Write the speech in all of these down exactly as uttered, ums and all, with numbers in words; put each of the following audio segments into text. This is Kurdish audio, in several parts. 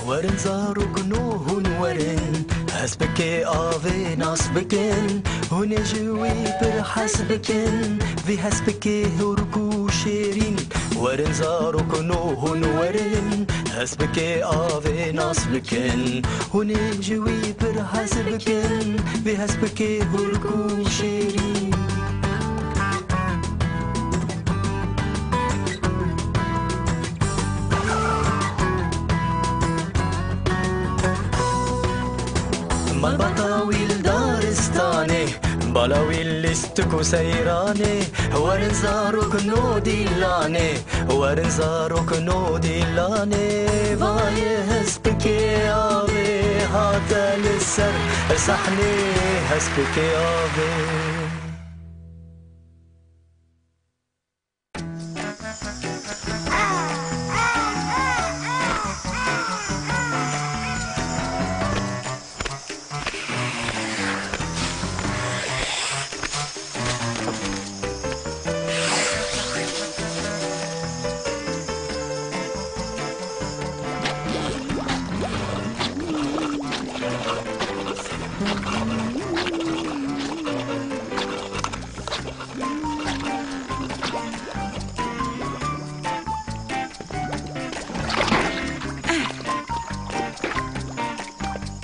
Werin zarokno hûn werin, hespikê avê nas bikin, hûn ê ji wî pir hez bikin, vî hespikê hûrk û şêrîn. Werin zarokno hûn werin, hespikê avê nas bikin, hûn ê ji wî pir hez bikin, vî hespikê hûrk û şêrîn. Malbata wî li daristanê, bala wî lîstik û seyranê, werin zarokno dîlanê, werin zarokno dîlanê, vayê hespikê avê hate li ser sahnê, hespikê avê.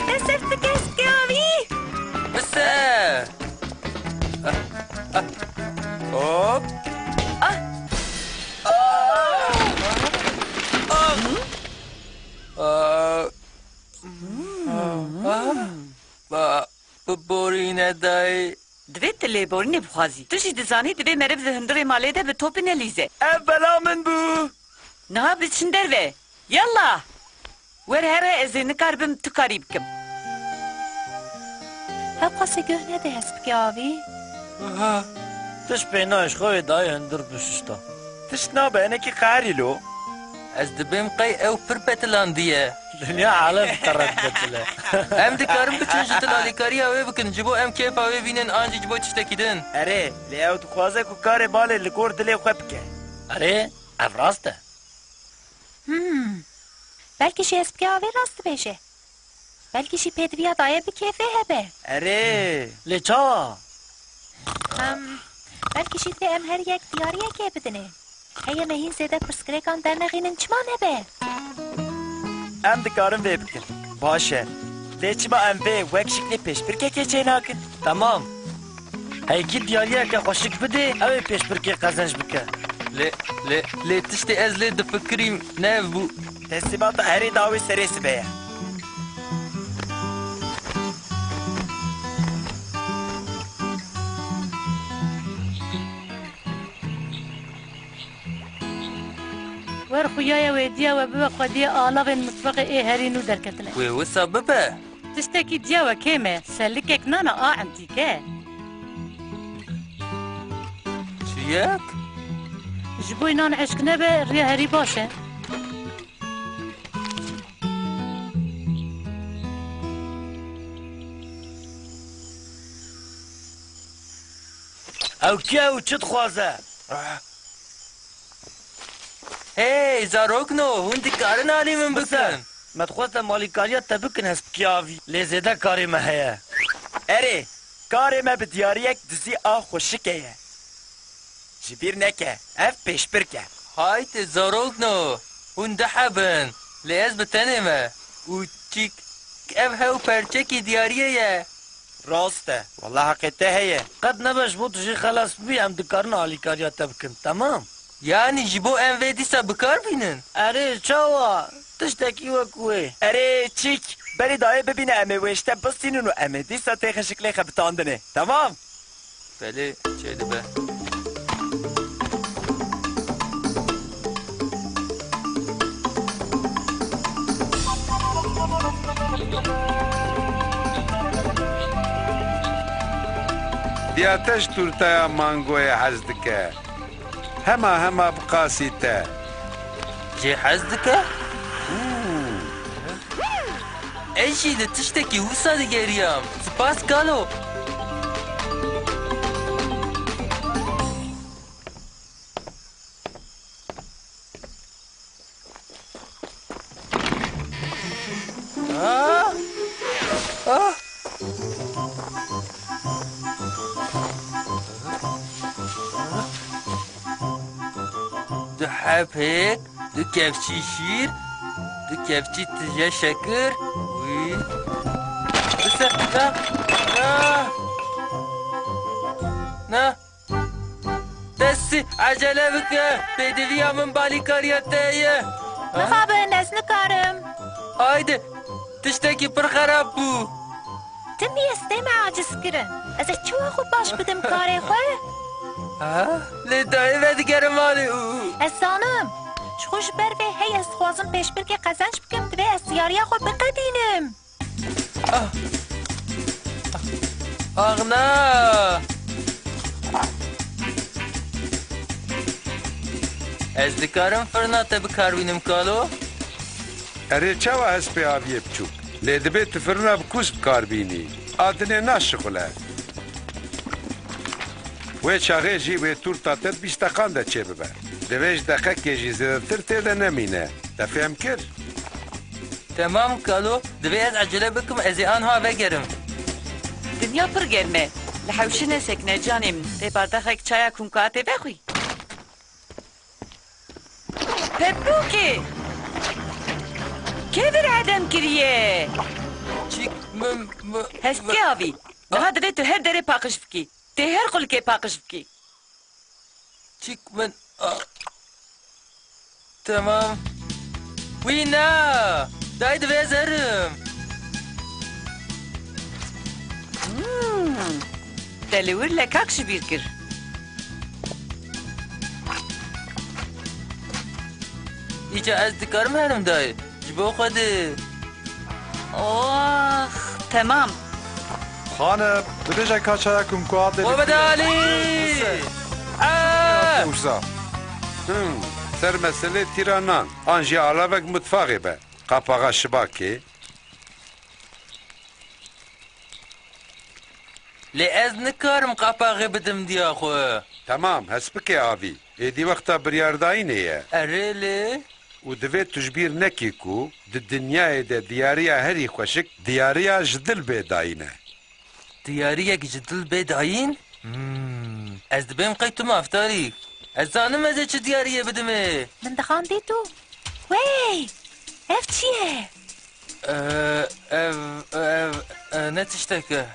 Te seft bike, hespikê avî! Bise! Hop! Ah! Ah! Ah! Ah! Ba, bi borîne dayê. Divê tu lêborînê bixwazî. Tu jî dizanî divê meriv di hundirê malê de bi topî nelîze. Ev bela min bû. Niha biçin derve. Yallah! Wer here ez ê nikaribim tu karî bikim. Hewqasê guh nede hespikê avî. Aha. Tişt pê nayê ji xwe wê dayê hundir bişişta. Tişt nabe, hinekî qeherî lo. Ez dibêm qey ew pir betilandiye. Dinya alem tered betile. Em dikarin biçin ji dil alîkariya wê bikin, ji bo em kêfa wê bînin an jî ji bo tiştekî din. Erê, lê ew dixwaze ku karê malê li gor dilê xwe bike. Erê, ev rast e. Hmm. Belkî jî hespikê avê rast dibêje. Belkî jî pêdiviya dayê bi kêfê hebe. Erê. Lê çawa? Em, belkî jî divê em her yek diyariyekê bidinê. Heye me hîn zêde pirsgirêkan dernexînin çima nebe? Em dikarin vê bikin. Baş e. Lê çima em vê wek şiklê pêşbirkekê çênakin? Temam. Heyekî diyariyeke xweşik bidê, ew ê pêşbirkê qezenc bike. Lê, lê, lê tiştê ez lê difikirîm ne ev bû. Teslimata herî dawî serê sibe ye. Wer xuyaye wê diya we bibe xwediyê alavên mitbexê ê herî nû derketine. Wê wisa bibe. Tiştekî diya we kêm e, selikek nana a entîke. Çiyek? Ji bo nan eşk nebe, riya herî baş e. Ew kî ye û çi dixwaze? Hey, zarokno, hûn dikarin alî min bikin? Me dixwest em alîkariya te bikin hespikê avî, lê zêde karê me heye. Erê, karê me bi diyariyek dizî a xweşike ye. Ji bîr neke, ev pêşbirk e. Haytê zarokno, hûn du heb in, lê ez bi tenê me. Û çîk, ev hew perçekî diyariyê ye. Rast e. Wela heqê te heye. Qet nebe ji bo tu jê xelas bibî, em dikarin alîkariya te bikin. Temam? Yanî ji bo em vê dîsa bi kar bînin? Erê, çawa? Tiştekî wek wê. Erê, çîk. Berî dayê bibîne em ê wê ji te bistînin û em ê dîsa têxin şiklê xebitandinê. Temam? Belê, çêdibe. Diya te ji tûrteya mangoyê hez dike. Hema hema bi qasî te. Jê hez dike? Û. Ez jî li tiştekî wisa digeriyam. Spas kalo. Du hebek, du kevçî şîr, du kevçî tije şekir, wî. Biseqita. Ah! Na. Destî, ecele bike. Pêdiviya min balîkariya te ye. Mixabin, ez nikarim. Haydi, tiştekî pir xerab bû. Timî ez tême aciz kirin. Ez ê çawa xwe paş bidim karê xwe? Ha? Lê dayê vedigerim malê û Ez zanim. Ji xwe ji ber vê hey ez dixwazim pêşbirkê qezenc bikim, divê ez diyariya xwe biqedînim. Ah! Ax na! Ez dikarim firna te bi kar bînim, kalo? Erê, çawa hespê aviyê biçûk? Lê divê tu firna bi kûs bi kar bînî. A dinê naşixule. Wê çaxê jî wê tûrta te di bîst deqan de çêbibe. Divê ji deqekê jî zêdetir tê de nemîne. Te fêm kir? Temam kalo, divê ez ecele bikim, ez ê anha vegerim. Dinya pir germ e. Li hewşê nesekine canê min. Tê bardexek çaya kunka tê vexwî. Pepûkê! Kê vir hedem kiriye? Çik min, min, Heskê avî. Niha divê tu her derê paqij bikî. Tê her qulikê paqij bikî. Çik min, a, Temam. Wî na! Dayê divê ez herim. Hmm. Te li wir lekak ji bîr kir. Îca ez dikarim herim dayê. Ji bo Xwedê. Ox, temam. Xanim, bibêje ka çaya kumkuatê Xwe bide alî! Ah! Wisa. Hmm, ser meselê tîra nan, an jî alavek mutfaxê be. Qapaxa şibakê. Lê ez nikarim qapaxê bidim diya xwe. Temam, hespikê avî. Êdî wexta biryardayînê ye. Erê lê? Û divê tu ji bîr nekî ku di dinyayê de diyariya herî xweşik diyariya ji dil bê dayîn e. Diyariyek ji dil bê dayîn? Hmm, ez dibêm qey tu maftarî. Ez zanim ez ê çi diyariyê bidim ê. Min dixandî tu. Wey! Ev çi ye? Ee, ev, ev, e, ne tiştek e?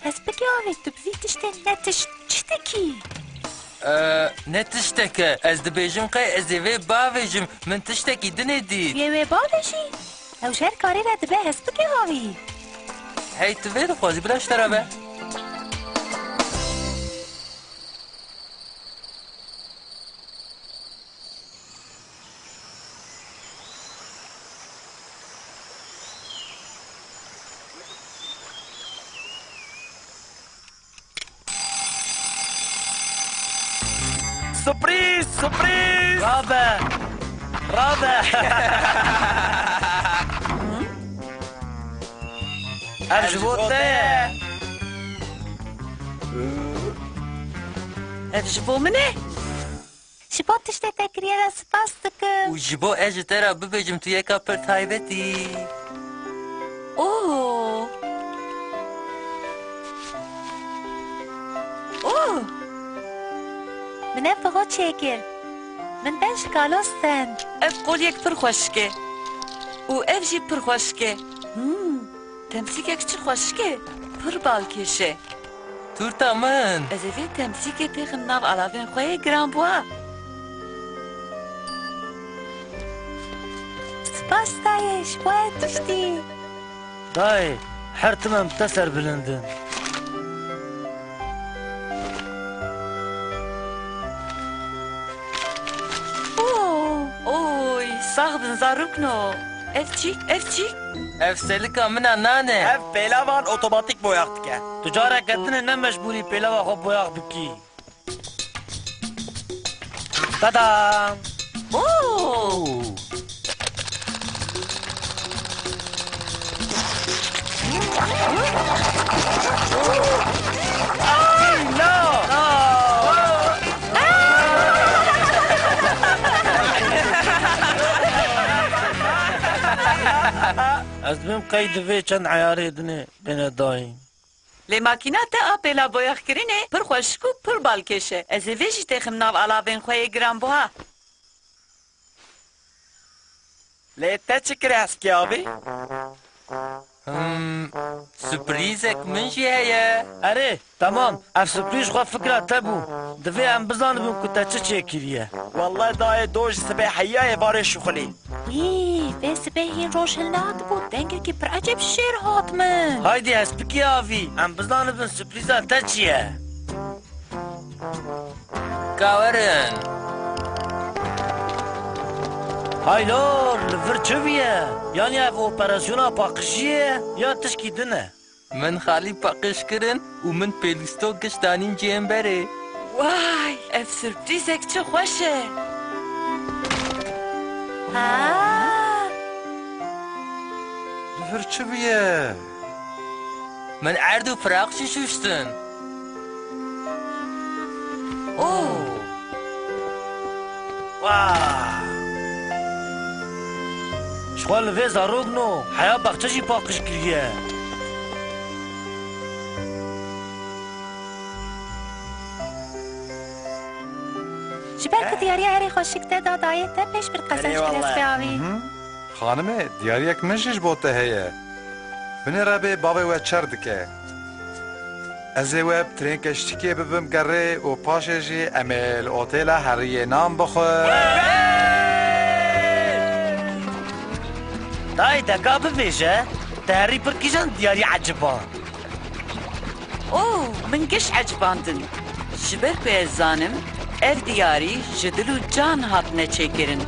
Hespikê avê, tu bi vî tiştê ne tişt çi dikî? Ee, ne tiştek e? Ez dibêjim qey ez ê vê bavêjim. Min tiştekî dinê dît. Yê wê bavêjî? Ew ji her karê re dibe hespikê avî. Hey, tu vê dixwazî, bila ji te re be. Surprîz! Surprîz! Rabe! Rabe! Ev ji bo te ye. Ev ji bo min e? Ji bo tiştê te kiriye re spas dikim. Û ji bo ez ji te re bibêjim, tu yeka pir taybet î. Oo. Oo. Min ev bi xwe çêkir. Min ben ji kalo stend. Ev qolyek pir xweşik e. Û ev jî pir xweşik e. Hmm. Temsîkek çi xweşik e. Pir balkêş e. Tûrta min. Ez ê vê temsîkê têxim nav alavên xwe yê giranbuha. Spas dayê, ji bo her tiştî. Dayê, her tim em te serbilind in. Oo, oy, sax bin zarokno. Ev çi? Ev çi? Ev selika min a nan e. Ev pêlavan otomatîk boyax dike. Tu careke din ê ne mecbûrî pêlava xwe boyax bikî. Tadam! Oo! Ay, no! No! Ez dibêm qey divê çend eyarê dinê bêne dayîn. Lê makîna te a pêla boyaxkirinê pir xweşik û pir balkêş e. Ez ê vê jî têxim nav alavên xwe yê giranbuha. Lê te çi kir heskî avî? Hmm, surprîzek min jî heye. Erê, temam. Ev surprîz xwe fikra te bû. Divê em bizanibin ku te çi çêkiriye. Welleh dayê do ji sibê heyayê barê şixulî. Î, vê sibê hîn roj hilnehatibû. Dengekî pir ecêb ji jêr hat min. Haydî hespikî avî. Em bizanibin surprîza te çi ye. Ka werin. Haylor, li vir çi bûye? Yanî ev operasyona paqijiyê ye, ya tişkî din e? Min xalî paqij kirin û min pêlûstok giş danîn cihên berê. Way, ev surprîzek çi xweş e. Ha! Li vir çi bûye? Min erd û firaq jî şûştin. Oh! Wah! Ji xwe li vê zarok no heya baxçe jî paqij kiriye. Ji ber ku diyariya herî xweşik te da dayê te, pêş bir qezenc Erê kir wallah. Hespê avî. Xanimê, diyariyek min jî ji bo te heye. Binêre bê bavê we çer dike. Ez ê we bi trênkeştikê bibim gerê û paşê jî em ê li otêla heriyê nan bixwin. Dayê deka bibêje, te herî pir kîjan diyarî eciba? Oh, min giş ecibandin. Ji ber ku ez zanim, ev diyarî ji dil û can hatine çêkirin.